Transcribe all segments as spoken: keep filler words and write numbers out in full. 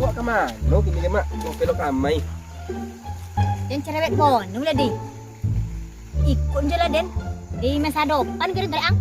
Kok ka mano kini, Mak? Kok belok ka amai? Jan cerewet bono lah, Dek. Ikut jo lah, Den. Di masa dopan kini, Dek, ang.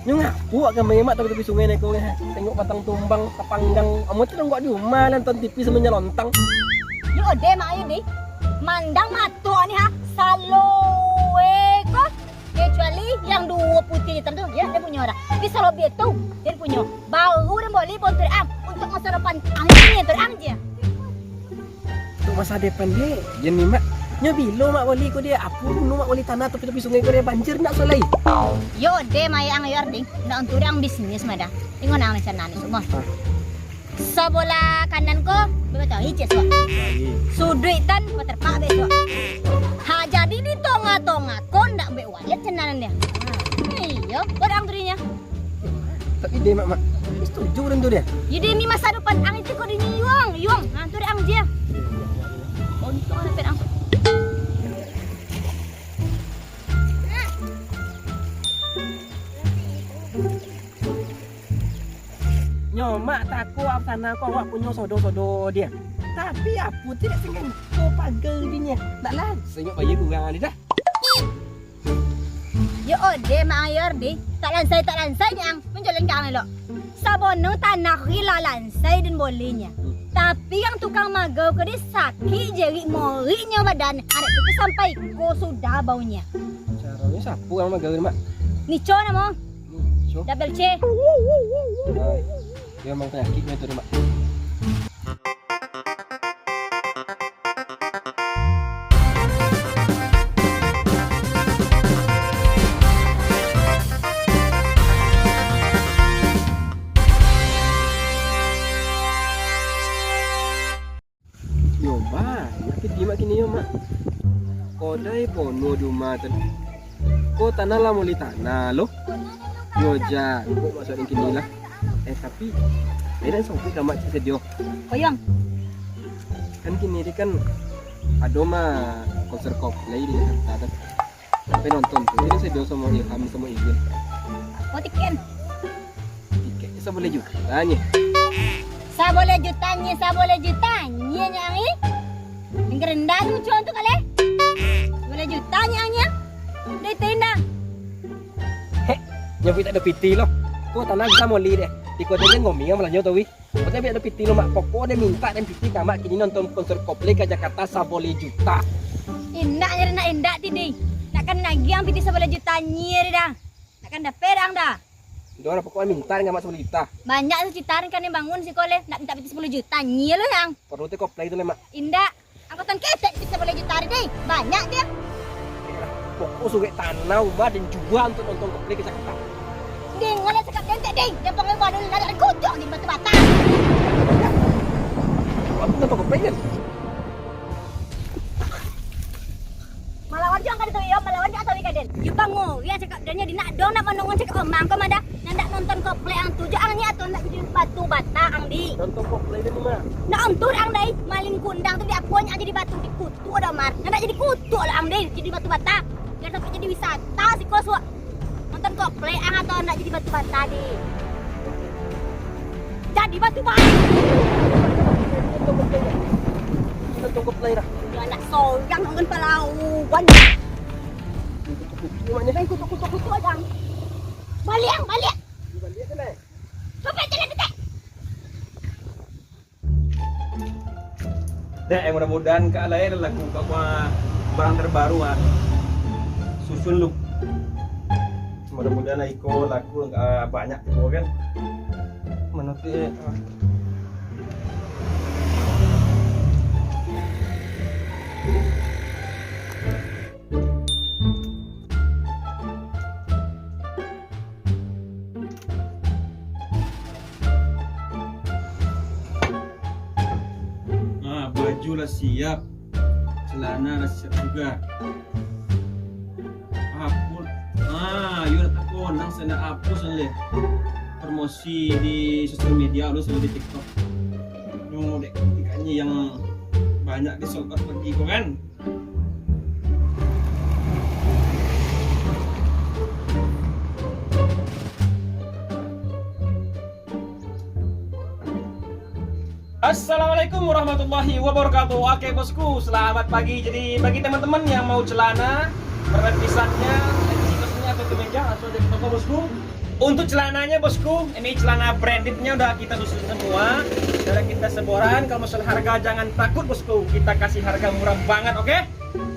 Nyo ngapuk ka amai, Mak, tapi sungai neko, eh. Tengok batang tumbang, tapanggang. Amun tu nonggok di rumah, nonton T V sambil nyalontang. Yo, Dek, Mak, ayo, Dek. Mandang mato ni, ha. Salo, eh, ko. Kecuali yang duo putiah hitam tu, yo, den punyo dah. Tapi salobih tu, den punyo. Baru den boli bontuak ang untuak masa dopan ang, ini bontuak ang je. Untuak masa dopan, Dek, jan ni, Mak. Nyo bilo Mak boli ko, Dek? Apo guno Mak boli tanah tapi, tapi sungai ko, Dek? Banjir ndak sulai? Yo, Dek, mayang yo, Arding. Ndak untuak ang bisnis mah dah. Tengok nang rencana ni semua. Ah. Sabolah kanan ko, bebatuah, icek suak. Suduik tan, ko terpak be suak. Ha, jadi di tongah-tongah ko ndak buek walet cenah nan dia. Iyo, ko dek ang tu dinyo. Tapi dek Mak, Mak, setuju urang tu dek. Yo, demi masa depan ang itu ko dinyo, yuang, yuang. Ha, tu dek ang je. Untung ada perang. Nyo, Mak, tako awak tanah ko awak punyo sodo-sodo dia. Tapi apo tu dak sangko pagar dinyo. Dak lah, sangko bayar kurang ali dah. Yo ode, Mak Ayar deh. Tak lansai, tak lansai nyo ang. Manjalan ka ang elok. Sabono tanah ko lah lansai den bolinyo. Tapi yang tukang maga ko deh sakik jerik moriknyo badan. Anak tu sampai ko sudah baunyo. Caronyo sapo urang maga, Mak? Nico namo. Nico. Double C. Ai, iyo memang panyakiknyo tu, Mak. Yo, banyak piti Mak kini yo, Mak. Kodai pono di umah tadi. Ko tanah lah muli tanah lo. Yo, ja, ko masuak den kini lah. Eh, tapi, eh, nak sampai ka Mak cek sedio. Koyong. Kan kini ni kan ado mah konser Coldplay di Jakarta tu. Sampai nonton tu. Jadi sedio samo Ilham, samo Izin. Apo tiket? Tiket saboleh juta nyo. Saboleh juta nyo, saboleh juta nyo, nyo ang, ih. Yang rendah tu, cuan tu kali. Saboleh juta nyo ang, nyo. Dah itu indah. Heh, nyo pun tak ado piti lo. Ko tanah samo li deh. Iko deh ngomong malah nyo tu, wih. Pokoknyo biak ado piti lo, Mak. Pokoknyo mintak den piti ka Mak kini nonton konser Coldplay ka Jakarta saboleh juta. Indak, jadi nak indak ti, deh. Nak kan agiah piti saboleh juta nyo dah. Nak kan dapek dang dah. Dah lah, pokoknyo mintak den ka Mak saboleh juta. Banyak tu cita den kan bangun siko leh. Nak mintak piti saboleh juta nyo lo yang. Perlu teh Coldplay tu leh, Mak. Indak. Angkutan ketek piti saboleh juta deh. Banyak dia. Pokok surek tanah rumah den jua untuak nonton Coldplay ka Jakarta. Ding, ngoleh cakap den tek, ding. Dia panggil baru nak ada kucuk di batu bata. Aku nonton Coldplay kan? Malawan jo angka di tu, yo, malawan jo atau ika den. Yo, bangun, yo, cakap den, yo, di nak dong nak manongon cakap omang ko mah dah. Nan dak nonton Coldplay ang tu jo ang ni atau nak jadi batu bata ang di. Nonton Coldplay den mah. Nak untung ang dai, maling kundang tu di apo nyo jadi batu di kutu ado mar. Nan dak jadi kutu lah ang di, jadi batu bata. Jan sampai jadi wisata siko suak. Nonton Coldplay ang atau nak jadi batu bata di. Jadi batu bata. Nonton Coldplay dah. Yo anak sorang nonton palauan. Kutu-kutu aja. Baliak, baliak. Baliak sana. Sampai jalan dekat. Dek, eh, mudah-mudahan ka lain laku ka barang terbaru ah. Susun lu. Mudah-mudahan lah iko laku ah, banyak iko kan. Mano tu, eh, ah. Nah, baju lah siap, celana lah siap juga. Hapus. Ah, yo lah tako, nang sanak hapus lah. Promosi di sosial media, lu di TikTok. Nyo dek, tikaknyo yang banyak di sold out lagi ko kan. Assalamualaikum warahmatullahi wabarakatuh. Oke, bosku, selamat pagi. Jadi, bagi teman-teman yang mau celana, berlapisannya, jeansnya atau kemeja, langsung aja ke toko, bosku. Untuk celananya, bosku, ini celana brandednya udah kita susun semua, udah kita seboran. Kalau masalah harga, jangan takut, bosku, kita kasih harga murah banget, oke?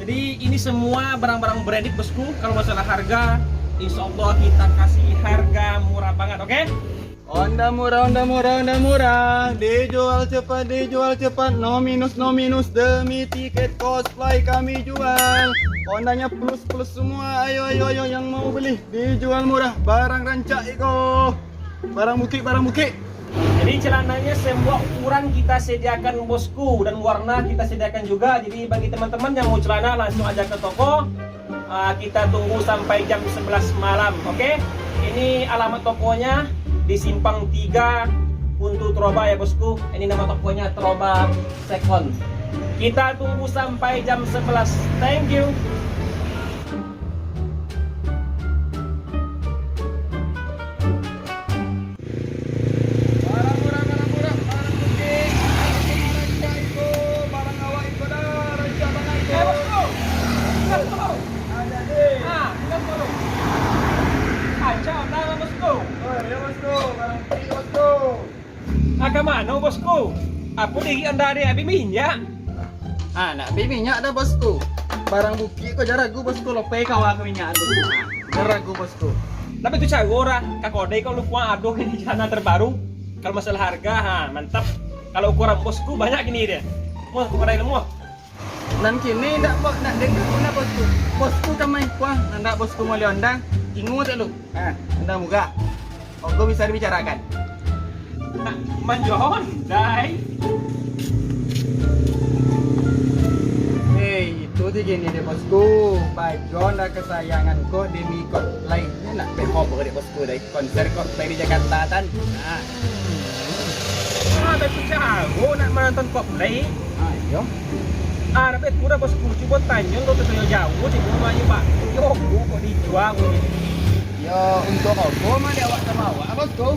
Jadi, ini semua barang-barang branded, bosku. Kalau masalah harga, insya Allah kita kasih harga murah banget, oke? Onda murah, onda murah, onda murah. Dijual cepat, dijual cepat. No minus, no minus. Demi tiket cosplay kami jual. Ondanya plus, plus semua. Ayo, ayo, ayo yang mau beli. Dijual murah, barang rancak iko. Barang bukik, barang bukik. Jadi, celananya semua ukuran kita sediakan, bosku, dan warna kita sediakan juga. Jadi, bagi teman-teman yang mau celana, langsung aja ke toko. Ah, kita tunggu sampai jam sebelas malam, oke? Ini alamat tokonya di Simpang Tiga, Untu Troba, ya, bosku. Ini nama tokonya, Troba Second. Kita tunggu sampai jam sebelas. Thank you. Barang murah, barang murah, barang bukik, barang murah rancak iko, barang awak iko dah rancak banget iko. Eh, bosku! Bosku! Ada deh. Ah, kita follow. Rancak onda, bosku. Oh, ya, bosku, barang bukik, bosku. Ah, ka mano, bosku? Apo diri onda dek abih minyak? Ah, ndak abih minyak dah, bosku. Barang bukik ko jan ragu, bosku, lopeh kawa ka minyak, bosku. Ah, jan ragu, bosku. Tapi tu caro dah, ka kodai ko lukuang ado ini celana terbaru. Kalau masalah harga, ha, mantap. Kalau ukuran bosku banyak gini dia. Muah, aku padain muah. Nan kini ndak, bos, ndak dengka pun dah, bosku. Bosku ka main kuah, nan ndak bosku mau liondang, ingu tak lu? Ha, ondang murah. Ogo bisa dibicarakan. Nak manjual Honda. Hei, itu ti gini deh, bosku. Baju Honda kesayangan ko demi ko lainnya nak pek hobo deh, bosku, deh. Konser Coldplay di Jakarta, Tan. Nah. Ah, tapi caro nak manonton Coldplay? Ah, iyo. Ah, tapi kurang, bosku. Cubo tanyo lo, tatanyo jauah di rumah nyo, Pak. Yo, kok dijual ko ni? Yo, untuak ogo mah di awak samo awak, bosku.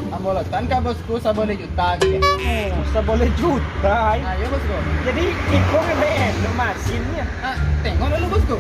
Ambo lo tan ka bosku saboleh juta, gitu. Oh, saboleh juta, ai. Ah, iyo, bosku. Jadi, iko kan B M lo masinnyo. Ah, tengok dulu, bosku.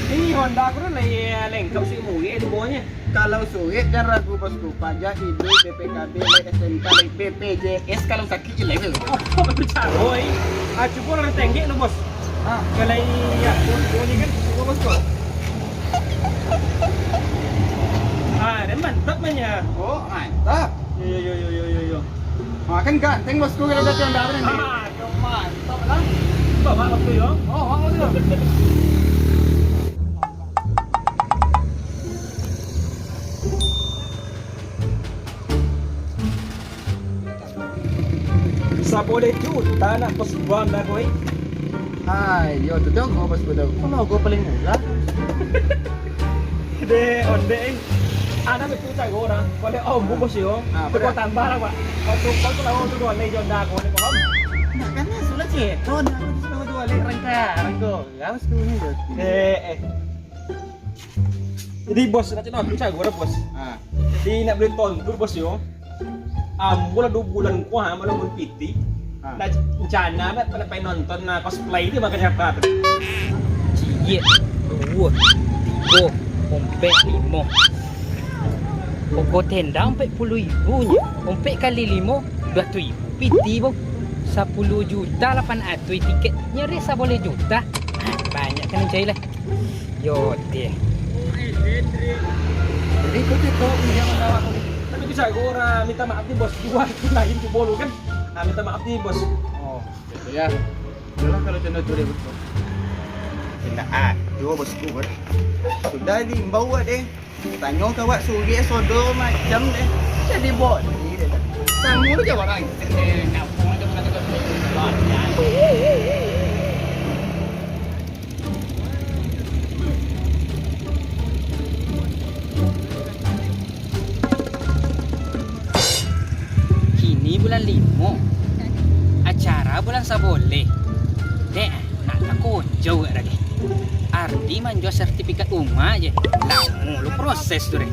Ini Honda aku tu lai lengkap sih, murah di bawahnya. Kalau suik, jan ragu, bosku. Pajak, I B, B P K B, lai S M K, lai B P J S, kalau sakik, ilai. Oh, betul caro, eh. Ah, cubo lah tenggek tu, bos. Ah. Kalau iya, bos, bos ni kan, cubo, bosku. Ah, dia mantap, man, ya. Oh, mantap. Yo, yo, yo, yo, yo, yo, yo. Ah, kan ganteng, bosku, kalau udah tiang dah ni. Ah, mantap lah. Bawa waktu, yo. Oh, waktu, yo. Saboleh juta nak bos buang dah, boy. Hai, yo, tu tengok bos buang dah. Kalau aku paling murah. Deh, ondeh, eh. Ada betul caro orang. Kalau om, bos yo. Ah, tu kau benar. Tambah lah, Pak. Kau tu, kau tu lawan tu, kau lagi jonda, kau ni, paham? Nah, kan ni sudah ceto, nah, aku tu sudah tu balik rangka, rangka. Raus tu ni, bos. Eh, eh. Jadi, bos, nak cakap, aku cakap, bos. Ha. Jadi, nak beli tontur, bos, yo. Ambo lah duo bulan ko ha, malam piti. Ha. Nak rencana nak, nak pai nonton, nah, cosplay di Makassar tu. Ciek, duo, tigo, ompek, limo. Ogo tenda ompek puluah ribu nyo. Ompek kali limo, duo ratuih ribu. Piti, bo. Sapuluah juta lapan ratuih tiket. Nyo deh saboleh juta. Ha, banyak kan cai lah. Yo, deh. Jadi, kau tu tahu pinjam awak tu. Tapi bisa aku orang minta maaf ni, bos. Dua hari lain tu bolu kan. Ah, minta maaf ni, bos. Oh, gitu ya. Yalah, kalau cando tu deh, bos. Indak ado, bosku, bos. Sudah diimbau, deh. Tanyo ka awak surek sodo macam deh. Jadi boli deh. Samo tu jawab orang. Kini bulan limo, acara bulan saboleh. Dek, nak takuco awak lagi. Ardi manjua sertifikat umak je. Lamo lo proses tu deh.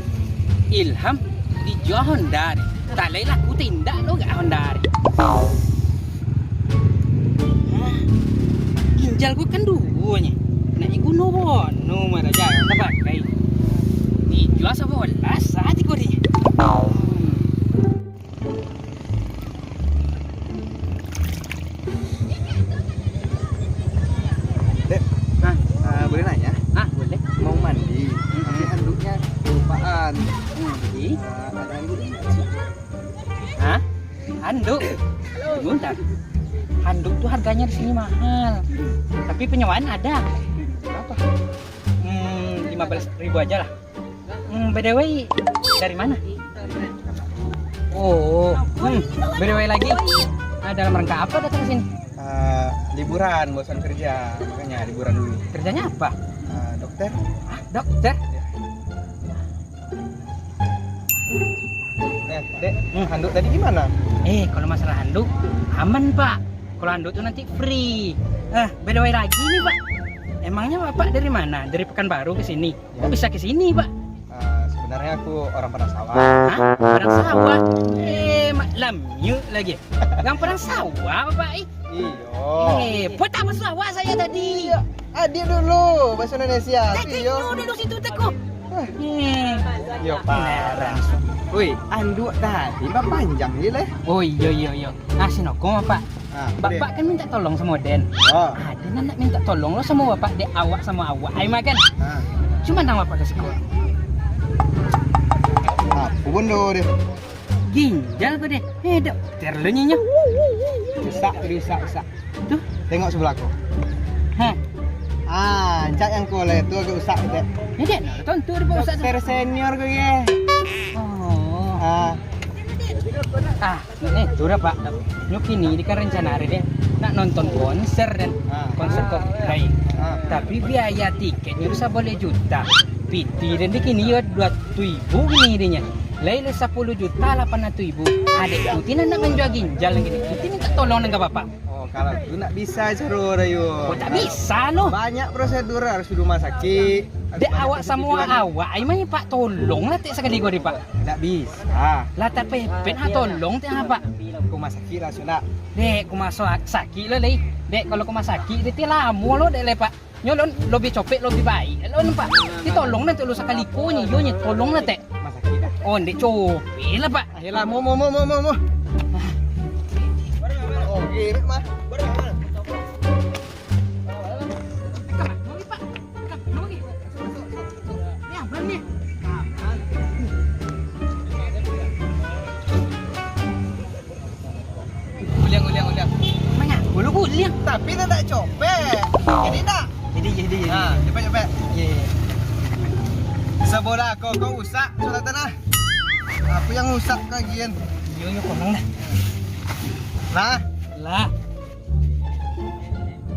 Ilham, dijua Honda deh. Tak lai laku tindak lo gak Honda deh. Hah? Ginjal ko kan duonyo. Nak diguno bono mah jarang tapakai. Dijua sabolas sajo ko deh. Dek, ah, boleh nanya? Ah, boleh. Mau mandi, tapi handuknya kelupaan. Mandi? Ah, ada handuk nggak? Hah? Handuk? Bunda, handuk tuh harganya di sini mahal. Tapi penyewaan ada. Berapa? Hmm, lima belas ribu aja lah. Hmm, by the way, dari mana? Oh, hmm, by the way lagi, ah, dalam rangka apa datang ke sini? Eh, liburan, bosan kerja, makanya liburan dulu. Kerjanya apa? Eh, dokter. Ah, dokter? Ya. Eh, Dek, hmm, handuk tadi gimana? Eh, kalau masalah handuk, aman, Pak. Kalau handuk tuh nanti free. Eh, by the way lagi nih, Pak. Emangnya Bapak dari mana? Dari Pekanbaru ke sini? Kok bisa ke sini, Pak? Ah, sebenarnya aku orang Padang Sawah. Hah? Padang Sawah? Eh, Mak Lamyuk lagi. Orang Padang Sawah, Bapak, eh? Iyo. Eh, buat apa Sawah saya tadi? Iyo. Adik dulu, bahasa Indonesia. Eh, iyo. Tengok dulu situ, Teko. Eh. Iyo, Pak. Woi, anduk tadi, Pak, panjang je leh. Oh, iyo, iyo, iyo. Ah, sinoko, Pak. Ah, Bapak kan minta tolong sama Den. Oh. Ah, Den nak minta tolong lo sama Bapak, dek awak sama awak ai makan. Ah. Cuma nang Bapak kasih kuat. Ah, pun do deh. Ginjal ko deh. Eh, dokter lo nyenyo. Usak tadi, usak, usak. Tuh. Tengok sebelah ko. Hah? Ah, cak yang ko leh, tu agak usak gitu. Ya, dek, tontu deh, Pak, usak tu. Dokter senior ko ye. Oh. Ah. Ah. Eh, tu dah, Pak. Nyo kini di kan rencana ari deh nak nonton konser dan konser Coldplay. Tapi biaya tiketnyo tu sabaleh juta. Piti dan di kini yo dua ratuih ribu kini dinyo. Lai le sapuluh juta lapan ratuih ribu. Adek tu ti nak manjua ginjal kini. Ti minta tolong dengan bapak. Oh, kalau tu nak bisa caro rayo. Oh, tak bisa noh. Banyak prosedur harus di rumah sakit. Dek awak samo awak, ai mah Pak tolonglah tek sakali ko deh, Pak. Ndak bisa. Lah tapepet ha tolong ti ha, Pak. Rumah sakit langsung nak. Dek, rumah sa-, sakik lo lai. Dek, kalau rumah sakik dek ti lamo lo dek lai, Pak. Nyo lon lobi copek lobi baik. Lon, Pak. Ti tolong nanti lo sakali ko nyo, yo nyo tolong lah tek. Rumah sakit dah. Oh, dek copek lah, Pak. Ayolah, mo, mo, mo, mo, mo, mo. Oh, gini mah. Guliang, guliang, guliang. Manga? Bulu guliang. Tapi dia tak copek. Jadi tak? Jadi, jadi, jadi. Nah, cepet, cepet. Iya, iya. Sebelah kau, kau usak, sudah tanah. Apa yang usak kagian? Yo, yo, konang dah. Nah. Lah.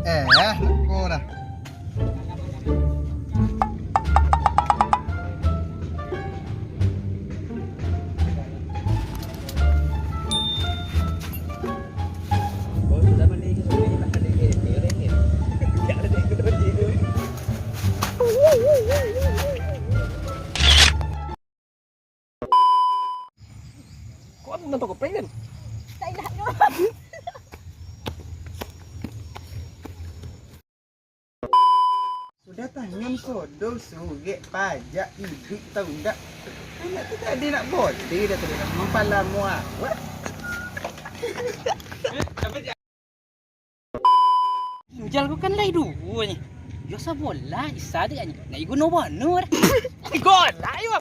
Eh, eh, kau dah. Kok aku nonton Coldplay kan? Tak ingat tu. Sudah tangan sodong, sugek, pajak, iduik, tau ndak? Anak tu tadi nak bote dah tadi nak mampala muawak. Ginjal ko kan lai duo nyo. Yo sabolah, isa dek nyo. Nak iguno bono. Golak yo.